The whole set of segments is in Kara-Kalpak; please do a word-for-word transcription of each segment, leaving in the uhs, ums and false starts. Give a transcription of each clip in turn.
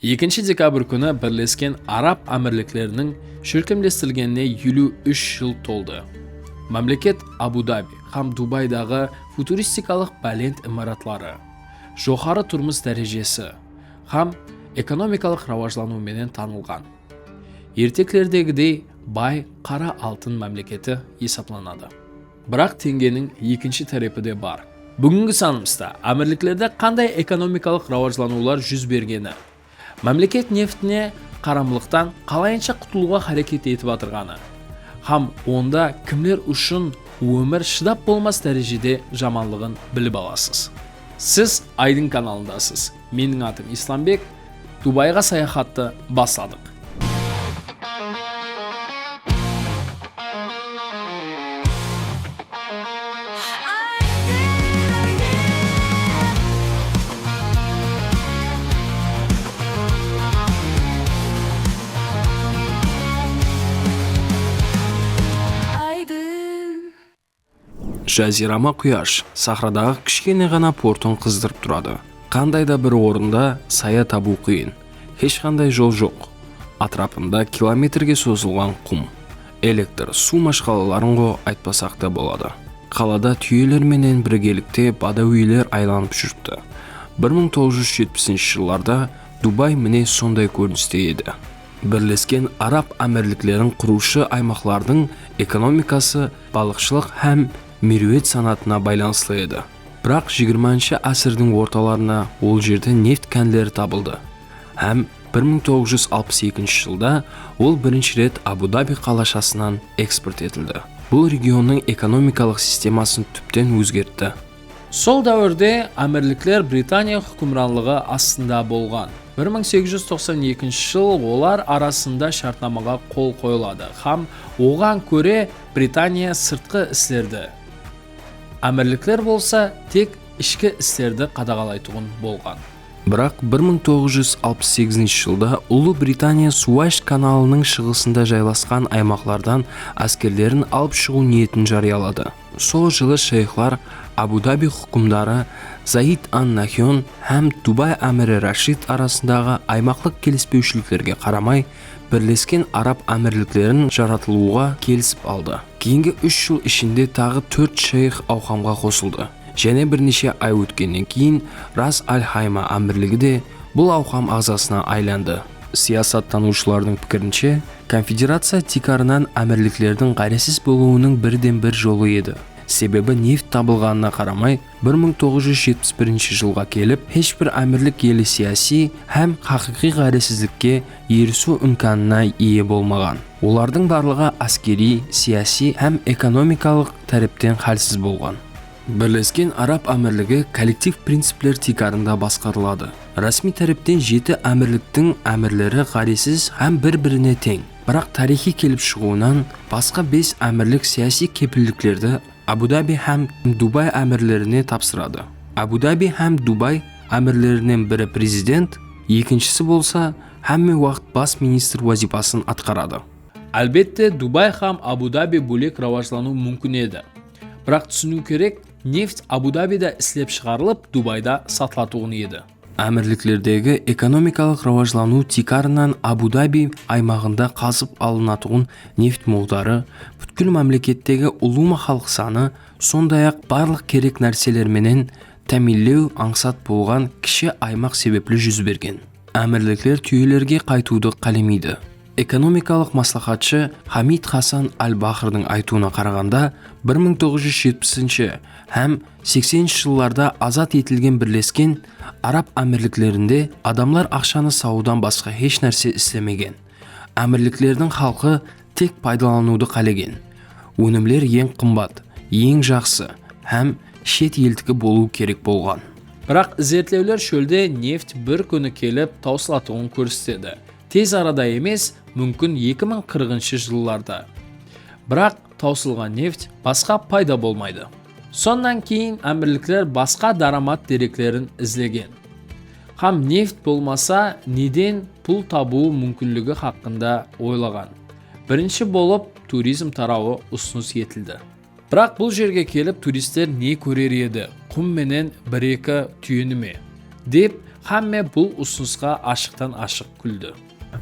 Ekinshi dekabr kúni Birlesken Arab Ámirlikleriniń shólkemlestirilgenine eliw úsh jıl toldı. Mámleket Abu-Dabi hám Dubaydaǵı futuristikalıq bálent imaratları, joqarı turmıs dárejesi hám ekonomikalıq rawajlanıw menen tanılǵan. Erteklerdegidey bay qara altın mámleketi esaplanadı. Biraq teńgeniń ekinshi tárepi de bar. Búgingi sanımızda Ámirliklerde qanday ekonomikalıq rawajlanıwlar júz bergeni, mámleket neftine qaramlıqtan qalayınsha qutılıwǵa háreket etip atırǵanı hám onda kimler ushın ómir shıdap bolmas dárejede jamanlıǵın bilip alasız. Siz Aydın kanalındasız. Meniń atım Islambek. Dubayǵa sayaxattı basladıq. Aydın. Jazirama quyash sahradaǵı kishkene ǵana portın qızdırıp turadı. Qanday da bir orında saya tabıw qıyın. Hesh qanday jol joq. Átirapında kilometrge sozılǵan qum. Elektr, suw mashqalaların ǵo aytpasaq ta boladı. Qalada túyeler menen birgelikte badawiyler aylanıp júripti. Bir mıń toǵız júz jetpisinshi jıllarda Dubay mine sonday kóriniste edi. Birlesken Arab Ámirliklerin qurıwshı aymaqlardıń ekonomikası balıqshılıq hám merwet sanatına baylanıslı edi. Biraq jigirmanshı ásirdiń ortalarına ol jerde neft kánleri tabıldı hám bir mıń toǵız júz alpıs ekinshi jılda ol birinshi ret Abu-Dabi qalashasınan eksport etildi. Bul regionnıń ekonomikalıq sistemasın túpten ózgertti. Sol dáwirde ámirlikler Britaniya húkimranlıǵı astında bolǵan. Bir mıń segiz júz toqsan ekinshi jıl olar arasında shártnamaǵa qol qoyıladı hám oǵan kóre Britaniya sırtqı islerdi, ámirlikler bolsa tek ishki islerdi qadaǵalaytuǵın bolǵan. Biraq bir mıń toǵız júz alpıs segizinshi jılda Ullı Britaniya Suwash kanalınıń shıǵısında jaylasqan aymaqlardan áskerlerin alıp shıǵıw niyetin jariyaladı. Sol jılı shayxlar Abu-Dabi húkimdarı Zaid an-Nahyon hám Dubay ámiri Rashid arasındaǵı aymaqlıq kelispewshiliklerge qaramay, Birlesken Arab Ámirliklerin jaratılıwǵa kelisip aldı. Keyingi úsh jıl ishinde taǵı tórt shayx awqamǵa qosıldı. Jáne bir neshe ay ótkennen keyin Ras al Hayma ámirligi de bul awqam aǵzasına aylandı. Siyasattanıwshılardıń pikirinshe, konfederaciya tiykarınan ámirliklerdiń ǵárezsiz bolıwınıń birden-bir jolı edi. Sebebi neft tabılǵanına qaramay, bir mıń toǵız júz jetpis birinshi jılǵa kelip, hesh bir ámirlik ele siyasiy hám haqıyqıy ǵárezsizlikke erisiw imkanına iye bolmaǵan. Olardıń barlıǵı áskeriy, siyasiy hám ekonomikalıq tárepten hálsiz bolǵan. Birlesken Arab Ámirligi kollektiv principler tiykarında basqarıladı. Rásmiy tárepten jeti ámirliktiń ámirleri ǵárezsiz hám bir-birine teń. Biraq tariyxıy kelip shıǵıwınan basqa bes ámirlik siyasiy kepilliklerdi Abu-Dabi hám Dubay ámirlerine tapsıradı. Abu-Dabi hám Dubay ámirlerinen biri prezident, ekinshisi bolsa hámme waqıt bas ministr wazıypasın atqaradı. Álbette, Dubay hám Abu-Dabi bólek rawajlanıw múmkin edi. Biraq túsiniw kerek, neft Abu-Dabida islep shıǵarılıp, Dubayda satılatuǵın edi. Ámirliklerdegi ekonomikalıq rawajlanıw tiykarınan Abu-Dabi aymaǵında qazıp alınatuǵın neft muǵdarı, pútkil mámlekettegi ulıwma xalıq sanı, sonday-aq, barlıq kerek nárseler menen támiyinlew ańsat bolǵan kishi aymaq sebepli júz bergen. Ámirlikler túyelerge qaytıwdı qálemeydi. Ekonomikalıq másláhátshi Hamid Hasan al-Bahrdıń aytıwına qaraǵanda, bir mıń toǵız júz jetpisinshi hám sekseninshi jıllarda azat etilgen Birlesken Arab Ámirliklerinde adamlar aqshanı sawıdan basqa hesh nárse islemegen. Ámirliklerdiń xalqı tek paydalanıwdı qálegen. Ónimler eń qımbat, eń jaqsı hám shet eltiki bolıwı kerek bolǵan. Biraq izertlewler shólde neft bir kúni kelip tawsılatuǵın kórsetedi. Tez arada emes, múmkin eki mıń qırqınshı jıllarda. Biraq tawsılǵan neft basqa payda bolmaydı. Sonnan keyin ámirlikler basqa dáramat dereklerin izlegen hám neft bolmasa, neden pul tabıwı múmkinligi haqqında oylaǵan. Birinshi bolıp turizm tarawı usınıs etildi. Biraq bul jerge kelip turistler ne kórer edi, qum menen bir-eki túyeni me? Dep Hámme bul usınısqa ashıqtan-ashıq kúldi.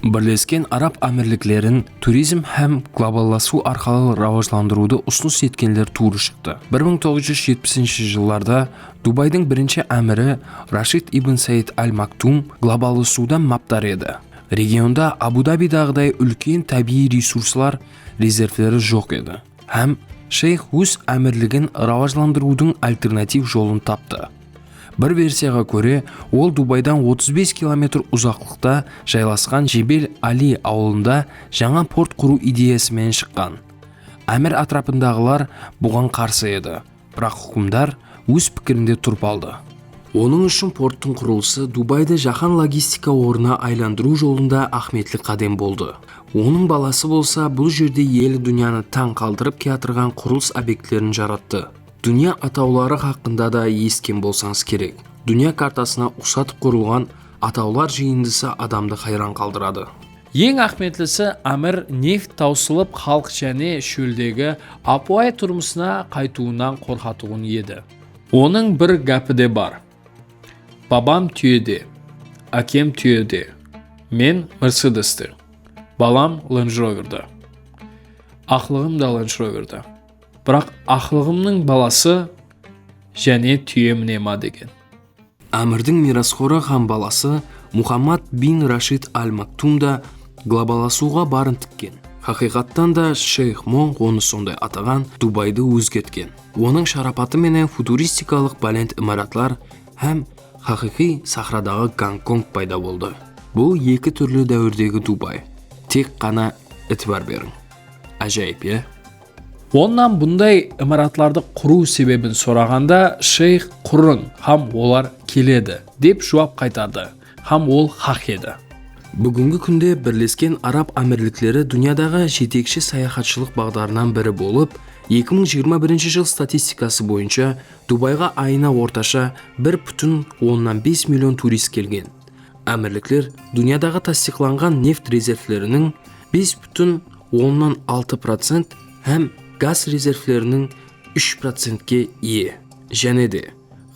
Birlesken Arab Ámirliklerin turizm hám globallasıw arqalı rawajlandırıwdı usınıs etkenler tuwrı shıqtı. Bir mıń toǵız júz jetpisinshi jıllarda Dubaydıń birinshi ámiri Rashid ibn Sayed Al Maktum globallasıwdan mapdar edi. Regionda Abu Dabidaǵıday úlken tábiyiy resurslar rezervleri joq edi. Hám sheyx óz ámirligin rawajlandırıwdıń alternativ jolın taptı. Bir versiyaǵa kóre, ol Dubaydan otız bes kilometr uzaqlıqta jaylasqan Jebel Ali awılında jańa port qurıw ideyası menen shıqqan. Ámir átirapındaǵılar buǵan qarsı edi. Biraq húkimdar óz pikirinde turıp aldı. Onıń ushın porttıń qurılısı Dubaydı jáhán logistika ornına aylandırıw jolında áhmiyetli qádem boldı. Onıń balası bolsa bul jerde ele dúnyanı tań qaldırıp kiyatırǵan qurılıs obyektlerin jarattı. Dúnya atawları haqqında da esitken bolsańız kerek. Dúnya kartasına uqsatıp qurılǵan atawlar jıyındısı adamdı hayran qaldıradı. Eń áhmiyetlisi, ámir neft tawsılıp, xalıq jáne shóldegi ápiwayı turmısına qaytıwınan qorqatuǵın edi. Onıń bir gápi de bar. Babam túyede, ákem túyede, men Mersedeste, balam Land Roverde. Aqlıǵım da Land Roverde. Biraq aqlıǵımnıń balası jáne túye mine ma degen. Ámirdiń miyrasxorı hám balası Muhammad bin Rashid Al Maktum da globallasıwǵa barın tikken. Haqıyqattan da, sheyx Mo onı sonday ataǵan Dubaydı ózgertken. Onıń sharapatı menen futuristikalıq bálent imaratlar hám haqıyqıy sahradaǵı Gonkong payda boldı. Bul eki túrli dáwirdegi Dubay. Tek ǵana itibar beriń. Ájayıp, ya? Onnan bunday imaratlardı qurıw sebebin soraǵanda, sheyx qurın hám olar keledi, dep juwap qaytardı. Hám ol haq edi. Búgingi kúnde Birlesken Arab Ámirlikleri dúnyadaǵı jetekshi sayaxatshılıq baǵdarınan biri bolıp, eki mıń jigirma birinshi jıl statistikası boyınsha Dubayǵa ayına ortasha bir pútin onnan bes million turist kelgen. Ámirlikler dúnyadaǵı tastıyıqlanǵan neft rezervleriniń bes pútin onnan altı procent hám gaz rezervleriniń úsh procentke iye. Jáne de,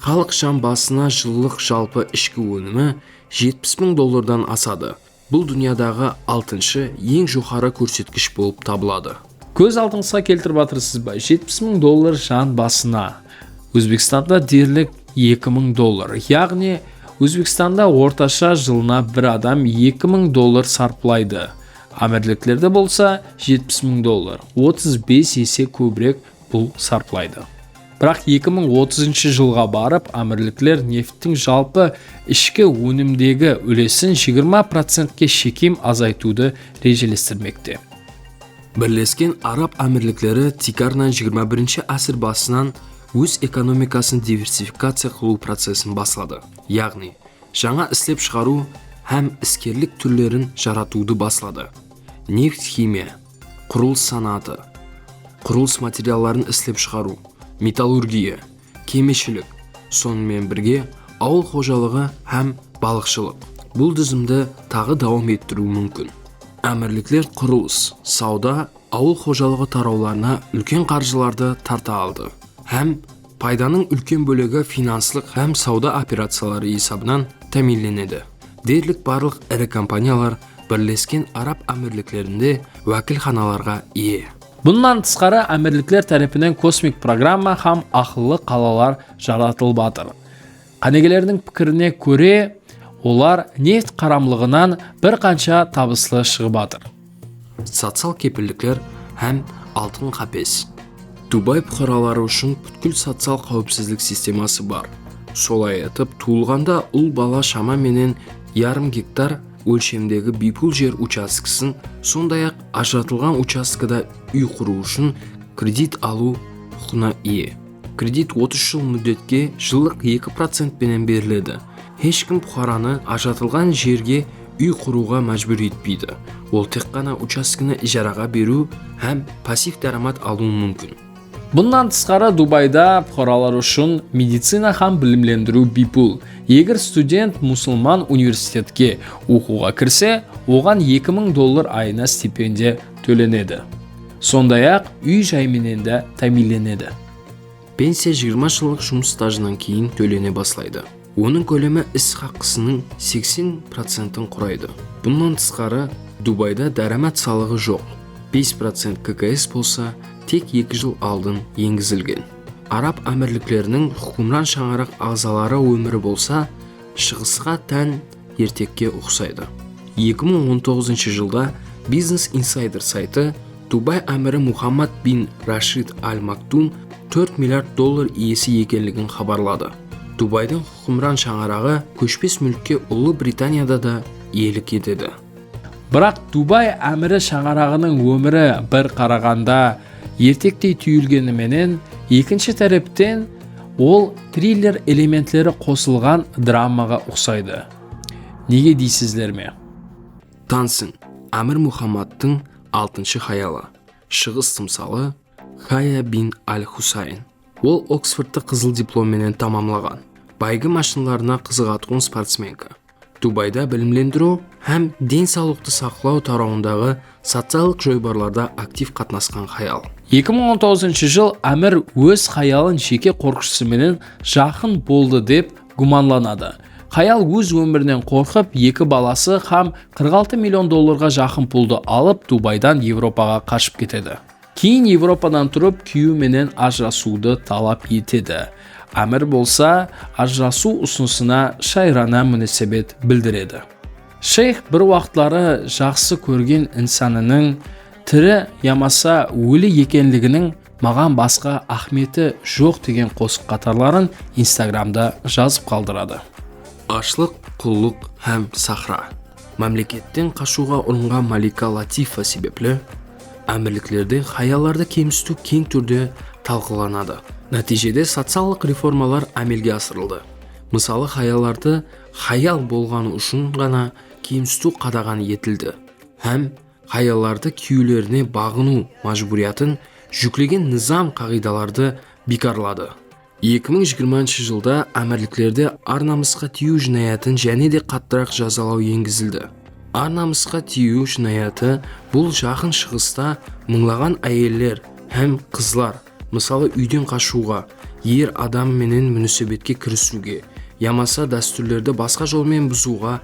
xalıq jan basına jıllıq jalpı ishki ónimi jetpis mıń dollardan asadı. Bul dúnyadaǵı altınshı eń joqarı kórsetkish bolıp tabıladı. Kóz aldıńızǵa keltirip atırsız ba? Jetpis mıń dollar jan basına. Ózbekstanda derlik eki mıń dollar. Yaǵnıy, Ózbekstanda ortasha jılına bir adam eki mıń dollar sarplaydı. Ámirliklerde bolsa jetpis mıń dollar, otız bes ese kóbirek pul sarplaydı. Biraq eki mıń otızınshı jılǵa barıp, ámirlikler nefttiń jalpı ishki ónimdegi úlesin jigirma procentke shekem azaytıwdı rejelestirmekte. Birlesken Arab Ámirlikleri tiykarınan jigirma birinshi ásir basınan óz ekonomikasın diversifikaciya qılıw procesin basladı. Yaǵnıy, jańa islep shıǵarıw hám iskerlik túrlerin jaratıwdı basladı. Neft-ximiya, qurılıs sanaatı, qurılıs materialların islep shıǵarıw, metallurgiya, kemishilik, sonıń menen birge, awıl xojalıǵı hám balıqshılıq. Bul dizimdi taǵı dawam ettiriw múmkin. Ámirlikler qurılıs, sawda, awıl xojalıǵı tarawlarına úlken qarjılardı tarta aldı hám paydanıń úlken bólegi finanslıq hám sawda operaciyaları esabınan támiyinlenedi. Derlik barlıq iri kompaniyalar Birlesken Arab Ámirliklerinde wákilxanalarǵa iye. Bunnan tısqarı, ámirlikler tárepinen kosmik programma hám aqıllı qalalar jaratılıp atır. Qánigelerdiń pikirine kóre, olar neft qaramlıǵınan bir qansha tabıslı shıǵıp atır. Social kepillikler hám altın qápes. Dubay puqaraları ushın pútkil social qáwipsizlik sisteması bar. Solay etip, tuwılǵanda ul bala shama menen yarım gektar ólshemdegi biypul jer uchastkisin, sonday-aq, ajıratılǵan uchastkada úy qurıw ushın kredit alıw huqına iye. Kredit otız jıl múddetke jıllıq eki procent penen beriledi. Hesh kim puqaranı ajıratılǵan jerge úy qurıwǵa májbúr etpeydi. Ol tek ǵana uchastkini ijaraǵa beriw hám passiv dáramat alıwı múmkin. Bunnan tısqarı, Dubayda puqaralar ushın medicina hám bilimlendiriw biypul. Eger student musılman universitetke oqıwǵa kirse, oǵan eki mıń dollar ayına stipendiya tólenedi. Sonday-aq, úy-jay menen de támiyinlenedi. Pensiya jigirma jıllıq jumıs stajınan keyin tólene baslaydı. Onıń kólemi is haqqısınıń seksen procentin quraydı. Bunnan tısqarı, Dubayda dáramat salıǵı joq. Bes procent K K S bolsa tek eki jıl aldın engizilgen. Arab Ámirlikleriniń húkimran shańaraq aǵzaları ómiri bolsa, Shıǵısqa tán ertekke uqsaydı. Eki mıń on toǵızınshı jılda Business Insider saytı Dubay ámiri Muhammad bin Rashid Al Maktum tórt milliard dollar iyesi ekenligin xabarladı. Dubaydıń húkimran shańaraǵı kóshpes múlkke Ullı Britaniyada da iyelik etedi. Biraq Dubay ámiri shańaraǵınıń ómiri bir qaraǵanda ertektey túyilgeni menen, ekinshi tárepten ol triller elementleri qosılǵan dramaǵa uqsaydı. Nege deysizler me? Tansın, Ámir Muhammadtıń altınshı hayalı, Shıǵıs tımsalı, Haya bin Al-Husayn. Ol Oksfordtı qızıl diplom menen tamamlaǵan. Bayǵı mashinlarına qızıǵatuǵın sportsmenka. Dubayda bilimlendiriw hám densawlıqtı saqlaw tarawındaǵı sociallıq joybarlarda aktiv qatnasqan hayal. Eki mıń on toǵızınshı jıl Ámir óz hayalın jeke qorıqshısı menen jaqın boldı dep gúmanlanadı. Hayal óz ómirinen qorqıp, eki balası hám qırq altı million dollarǵa jaqın puldı alıp, Dubaydan Evropaǵa qashıp ketedi. Keyin Evropadan turıp, kúyewi menen ajırasıwdı talap etedi. Ámir bolsa ajırasıw usınısına shayırana múnásibet bildiredi. Sheyx bir waqıtları jaqsı kórgen insanınıń tiri yamasa óli ekenliginiń maǵan basqa áhmiyeti joq degen qosıq qatarların Instagramda jazıp qaldıradı. Ashlıq, qullıq hám sahra. Mámleketten qashıwǵa urınǵan malika Latifa sebepli, ámirliklerde hayallardı kemsitiw keń túrde talqılanadı. Nátiyjede sociallıq reformalar ámelge asırıldı. Mısalı, hayallardı hayal bolǵanı ushın ǵana kemsitiw qadaǵan etildi hám hayallardı kúyewlerine baǵınıw májbúriyatın júklegen nızam qaǵıydalardı biykarladı. Eki mıń jigirmanshı jılda ámirliklerde ar-namısqa tiyiw jınayatın jáne de qattıraq jazalaw engizildi. Ar-namısqa tiyiw jınayatı bul Jaqın Shıǵısta mıńlaǵan áyeller hám qızlar, mısalı, úyden qashıwǵa, er adam menen múnásibetke kirisiwge yamasa dástúrlerdi basqa jol menen buzıwǵa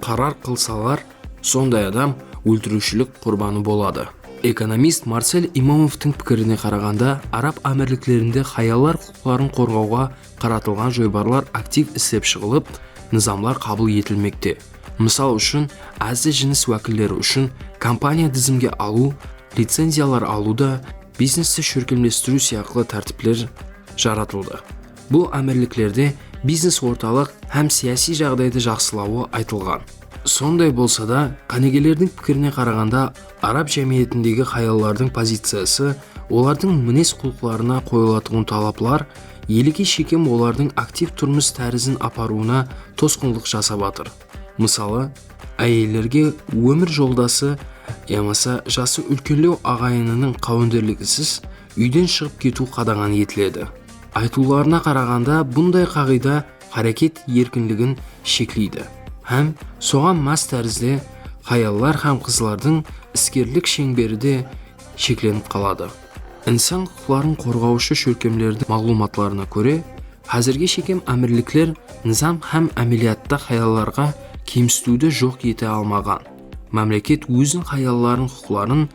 qarar qılsalar, sonday adam óltiriwshilik qurbanı boladı. Ekonomist Marsel Imamovtıń pikirine qaraǵanda, Arab Ámirliklerinde hayallar huqıqların qorǵawǵa qaratılǵan joybarlar aktiv islep shıǵılıp, nızamlar qabıl etilmekte. Mısal ushın, ázzi jınıs wákilleri ushın kompaniya dizimge alıw, licenziyalar alıw da biznesti shólkemlestiriw sıyaqlı tártipler jaratıldı. Bul ámirliklerde biznes ortalıq hám siyasiy jaǵdaydı jaqsılawı aytılǵan. Sonday bolsa da, qánigelerdiń pikirine qaraǵanda, arab jámiyetindegi hayallardıń poziciyası, olardıń minez-qulqlarına qoyılatuǵın talaplar, elege shekem olardıń aktiv turmıs tárizin aparıwına tosqınlıq jasap atır. Mısalı, áyellerge ómir joldası yamasa jası úlkenlew aǵayininiń qáwendeligisiz úyden shıǵıp ketiw qadaǵan etiledi. Aytıwlarına qaraǵanda, bunday qaǵıyda háreket erkinligin shekleydi hám soǵan más tárizde hayallar hám qızlardıń iskerlik sheńberi de sheklenip qaladı. Insan huqıqların qorǵawshı shólkemlerdiń maǵlıwmatlarına kóre, házirge shekem ámirlikler nızam hám ámeliyatta hayallarǵa kemsitiwdi joq ete almaǵan. Mámleket ózin hayallardıń huqıqların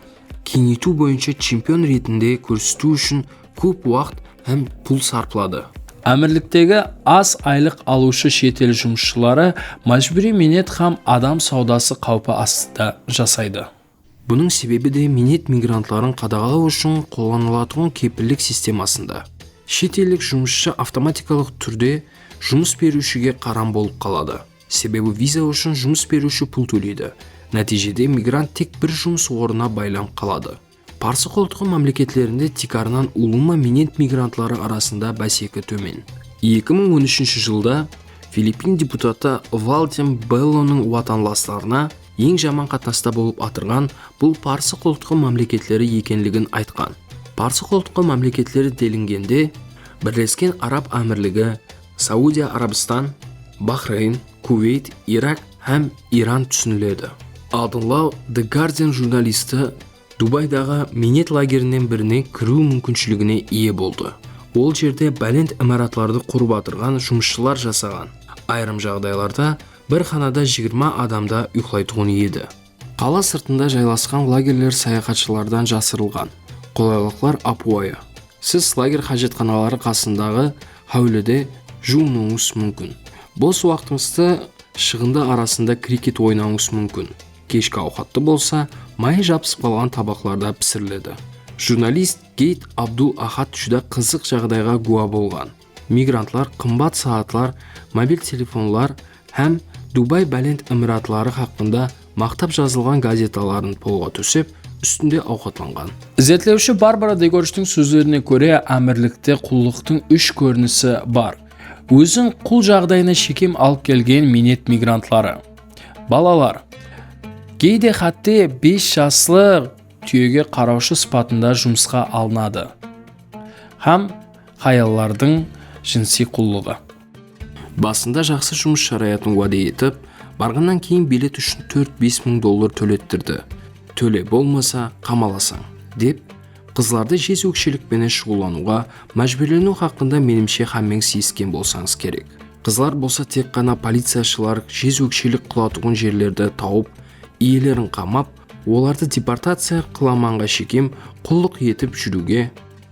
keńeytiw boyınsha chempion retinde kórsetiw ushın kóp waqıt hám pul sarpladı. Ámirliktegi az aylıq alıwshı shet el jumısshıları májbúriy miynet hám adam sawdası qáwpi astında jasaydı. Bunıń sebebi de miynet migrantların qadaǵalaw ushın qollanılatuǵın kepillik sistemasında. Shet ellik jumısshı avtomatikalıq túrde jumıs beriwshige qaram bolıp qaladı. Sebebi viza ushın jumıs beriwshi pul tóleydi. Nátiyjede migrant tek bir jumıs ornına baylanıp qaladı. Parsı qoltıqlı mámleketlerinde tiykarınan ulıwma miynet migrantları arasında báseki tómen. Eki mıń on úshinshi jılda Filippin deputatı Valdim Bellonıń watanlaslarına eń jaman qatnasta bolıp atırǵan bul parsı qoltıqlı mámleketleri ekenligin aytqan. Parsı qoltıqlı mámleketleri delingende, Birlesken Arab Ámirligi, Saudiya Arabistan, Bahrayn, Kuveyt, Irak hám Iran túsiniledi. Aldınlaw The Guardian jurnalisti Dubaydaǵı miynet lagerinen birine kiriw múmkinshiligine iye boldı. Ol jerde bálent imaratlardı qurıp atırǵan jumısshılar jasaǵan. Ayırım jaǵdaylarda bir xanada jigirma adam da uyıqlaytuǵın edi. Qala sırtında jaylasqan lagerler sayaxatshılardan jasırılǵan. Qolaylıqlar ápiwayı. Siz lager hájatxanaları qasındaǵı háwlide juwınıwıńız múmkin. Bos waqtıńızda shıǵındı arasında kriket oynawıńız múmkin. Keshki awqattı bolsa maya jabısıp qalǵan tabaqlarda pisiriledi. Jurnalist Geyt Abdul Ahad júdá qızıq jaǵdayǵa gúwa bolǵan. Migrantlar qımbat saatlar, mobil telefonlar hám Dubay Bálent Imiratları haqqında maqtap jazılǵan gazetaların polǵa tósep, ústinde awqatlanǵan. Izertlewshi Barbara Degorjtiń sózlerine kóre, ámirlikte qullıqtıń úsh kórinisi bar. Ózin qul jaǵdayına shekem alıp kelgen miynet migrantları. Balalar. Geyde hátte bes jaslı túyege qarawshı sıpatında jumısqa alınadı. Hám hayallardıń jınsiy qullıǵı. Basında jaqsı jumıs sharayatın wáde etip, barǵannan keyin bilet ushın tórt-bes mıń dollar tólettirdi. Tóle bolmasa, qamalasań, dep, qızlardı jez ókshelik penen shuǵıllanıwǵa májbúrleniw haqqında, menimshe, hámmeńiz esitken bolsańız kerek. Qızlar bolsa tek ǵana policiyashılar jez ókshelik qılatuǵın jerlerdi tawıp, iyelerin qamap, olardı deportaciya qılamanǵa shekem qullıq etip júriwge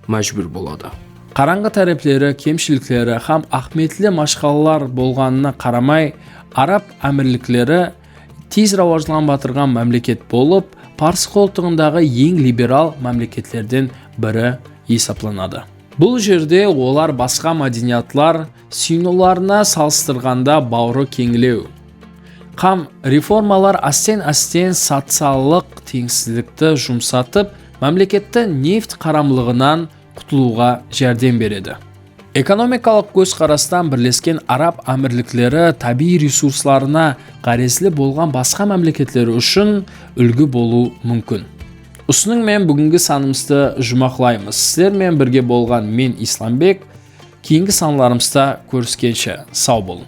májbúr boladı. Qarańǵı tárepleri, kemshilikleri hám áhmiyetli mashqalalar bolǵanına qaramay, Arab Ámirlikleri tez rawajlanıp atırǵan mámleket bolıp, Parsı qoltıǵındaǵı eń liberal mámleketlerden biri esaplanadı. Bul jerde olar basqa mádeniyatlar sıyınıwlarına salıstırǵanda bawırı keńlew hám reformalar ásten-ásten sociallıq teńsizlikti jumsatıp, mámleketti neft qaramlıǵınan qutılıwǵa járdem beredi. Ekonomikalıq kózqarastan Birlesken Arab Ámirlikleri tábiyiy resurslarına ǵárezli bolǵan basqa mámleketler ushın úlgi bolıwı múmkin. Usınıń menen búgingi sanımızdı juwmaqlaymız. Sizler menen birge bolǵan men, Islambek. Keyingi sanlarımızda kóriskenshe, saw bolıń.